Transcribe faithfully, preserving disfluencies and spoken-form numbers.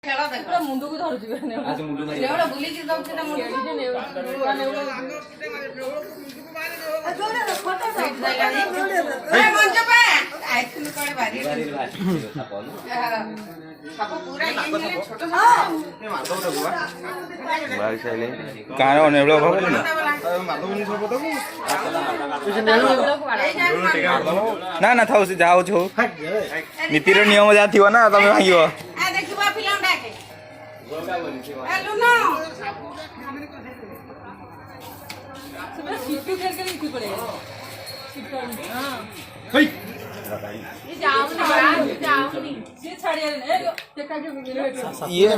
پورا منڈو کو دھر جیوے نے۔ اچھا، منڈو میں۔ جیوڑا بھلی کی سب سے منڈو کو۔ بارش آئی نہیں۔ کہاں ہونے والا بابا؟ نہ، نہ تھا، اسے جاؤ جو۔ میتیر نیوم جاتی ہو نا، تمہیں بھائی ہو۔ یہ